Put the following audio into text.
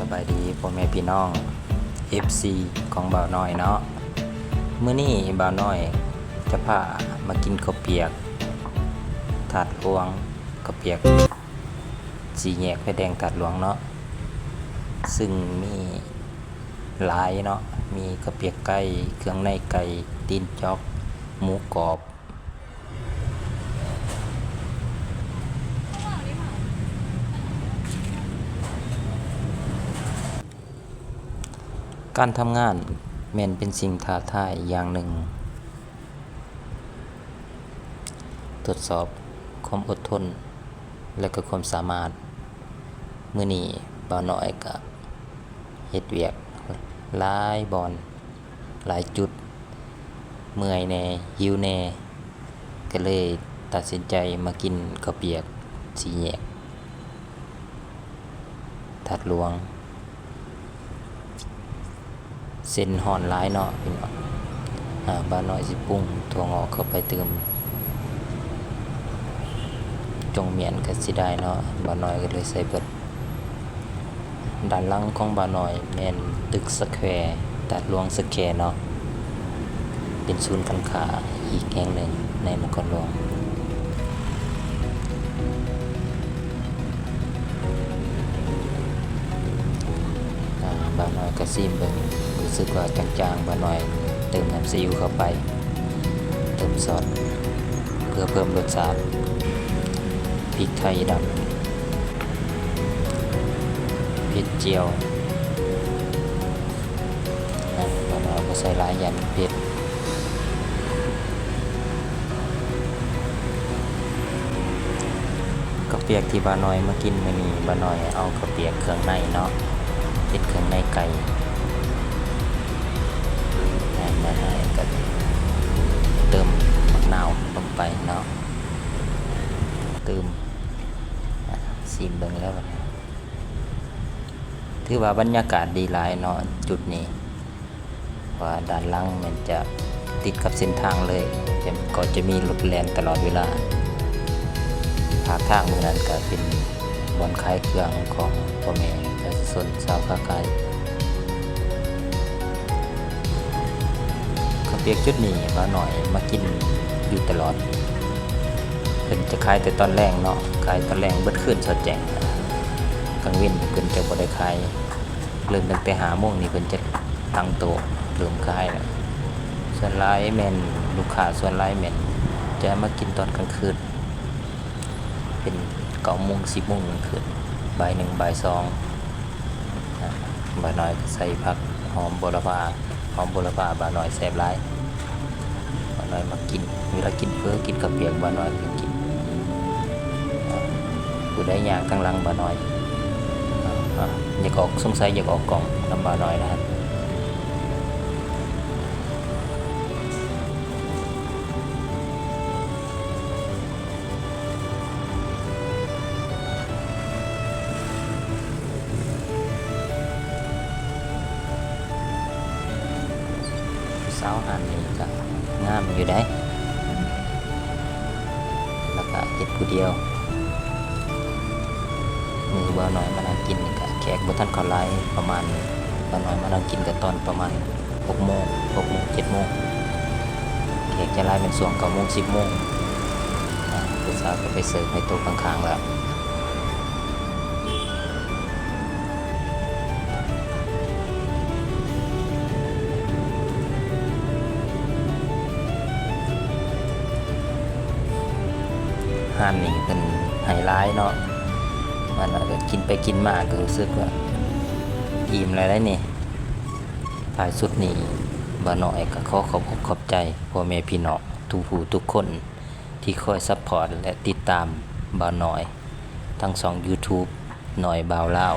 ສະບາຍດີພໍ່ແມ່ພີ່ນ້ອງ ເອັຟຊີ ຂອງບ່າວນ້ອຍເນາະ. ມື້ນີ້ບ່າວນ້ອຍຈະພາມາກິນເຂົ້າປຽກທາດຫຼວງ, ເຂົ້າປຽກສີ່ແຍກໄຟແດງທາດຫຼວງເນາະ, ຊຶ່ງມີຫຼາຍເນາະ, ມີເຂົ້າປຽກໄກ່, ເຄື່ອງໃນໄກ່, ຕີນຈອກ, ໝູກອບ. ການທຳງານແມ່ນເປັນສິ່ງທ້າທາຍຢ່າງໜຶ່ງ, ທົດສອບຄວາມອົດທົນ ແລະ ກໍຄວາມສາມາດ. ມື້ນີ້ບ່າວນ້ອຍກະເຮັດວຽກຫຼາຍບ່ອນ ຫຼາຍຈຸດ, ເມື່ອຍແດ່, ຫິວແດ່, ກໍເລີຍຕັດສິນໃຈມາກິນເຂົ້າປຽກສີ່ແຍກທາດຫຼວງ. ເສັ້ນຮ້ອນຫຼາຍເນາະພີ່ນ້ອງ. ອາ ບ່າວນ້ອຍຊິປຸງຖົ່ວງອກເຂົ້າໄປຕື່ມ. ຈົ່ງໝຽນກໍເສຍດາຍເນາະ, ບ່າວນ້ອຍກໍເລີຍໃສ່ເບິດ. ດ້ານຫຼັງຂອງບ່າວນ້ອຍແມ່ນຕຶກສະແຄວ ທາດຫຼວງສະແຄວເນາະ, ເປັນສູນການຄ້າອີກແຫ່ງໜຶ່ງໃນນະຄອນຫຼວງ. ອາ ບ່າວນ້ອຍກໍຊີມເບິ່ງ, ຮູ້ສຶກວ່າຈາງໆ, ບ່າວນ້ອຍເຕີມນ້ຳຊີອິ້ວເຂົ້າໄປ, ເຕີມຊອດເພື່ອເພີ່ມລົດຊາດ, ພິກໄທດຳ, ເຜັດຈຽວ. ອາ ບ່າວນ້ອຍບໍ່ໃສ່ຫຼາຍ ຢ້ານມັນເຜັດ. ເຂົ້າປຽກທີ່ບ່າວນ້ອຍມາກິນມື້ນີ້, ບ່າວນ້ອຍເອົາເຂົ້າປຽກເຄື່ອງໃນເນາະ, ເປັນເຄື່ອງໃນໄກ່. ແມ່ນ ບ່າວນ້ອຍກໍເຕີມໝາກນາວລົງໄປເນາະ, ຕື່ມ ອາ ຊີມເບິ່ງແລ້ວ. ຖືວ່າບັນຍາກາດດີຫຼາຍເນາະຈຸດນີ້, ເພາະວ່າດ້ານຫຼັງແມ່ນຈະຕິດກັບເສັ້ນທາງເລີຍ, ຈະ ກໍຈະມີລົດແລ່ນຕະຫຼອດເວລາ. ພາກທາງມື້ນັ້ນກໍເປັນບ່ອນຂາຍເຄື່ອງຂອງພໍ່ແມ່ປະຊາຊົນຊາວຄ້າຂາຍ. ເຂົ້າປຽກຈຸດນີ້ບ່າວນ້ອຍມາກິນຢູ່ຕະຫຼອດ. ເພິ່ນຈະຂາຍແຕ່ຕອນແລງເນາະ, ຂາຍຕອນແລງເບິດຄືນສອດແຈ້ງ. ກາງເວັນນີ້ເພິ່ນຈະບໍ່ໄດ້ຂາຍ, ເລີ່ມຕັ້ງແຕ່ຫ້າໂມງນີ້ເພິ່ນຈະຕັ້ງໂຕະເລີ່ມຂາຍແລ້ວ. ສ່ວນຫຼາຍແມ່ນ ລູກຄ້າສ່ວນຫຼາຍແມ່ນຈະມາກິນຕອນກາງຄືນ. ເປັນເກົ້າໂມງ ສິບໂມງກາງຄືນ, ບ່າຍໜຶ່ງ ບ່າຍສອງ. ອາ ບ່າວນ້ອຍກໍໃສ່ຜັກຫອມບົວລະພາ, ຫອມບົວລະພາບ່າວນ້ອຍແຊບຫຼາຍ. ບ່າວນ້ອຍມັກກິນ, ເວລາກິນເຝີ ກິນເຂົ້າປຽກ ບ່າວນ້ອຍກໍກິນ. ອາ ຜູ້ໃດຍ່າງທາງຫຼັງບ່າວນ້ອຍ ອາ ຢາກອອກ, ສົງໄສຢາກອອກກ້ອງນຳບ່າວນ້ອຍນະ. ຜູ້ສາວຮ້ານນີ້ກໍງາມຢູ່ໃດ໋, ແລ້ວກໍເຮັດຜູ້ດຽວ. ມື້ບ່າວນ້ອຍມານັ່ງກິນນີ້ກໍແຂກບໍ່ທັນເຂົ້າຫຼາຍ, ປະມານ ບ່າວນ້ອຍມານັ່ງກິນກໍຕອນປະມານ ຫົກໂມງ ຫົກໂມງ ເຈັດໂມງ. ແຂກຈະຫຼາຍແມ່ນຊ່ວງເກົ້າໂມງ ສິບໂມງ. ອາ ຜູ້ສາວກໍໄປເສີບໃຫ້ໂຕະຂ້າງໆແລ້ວ. ຮ້ານນີ້ເພິ່ນໃຫ້ຫຼາຍເນາະ, ມັນກໍກິນໄປກິນມາກໍຮູ້ສຶກວ່າອີ່ມແລ້ວໃດ໋ນີ້. ທ້າຍສຸດນີ້ ບ່າວນ້ອຍກໍຂໍຂອບອົກຂອບໃຈພໍ່ແມ່ພີ່ນ້ອງທຸກຜູ້ທຸກຄົນ ທີ່ຄອຍຊັບພອດ ແລະ ຕິດຕາມບ່າວນ້ອຍ ທັງຊ່ອງຢູທູບນ້ອຍບ່າວລາວ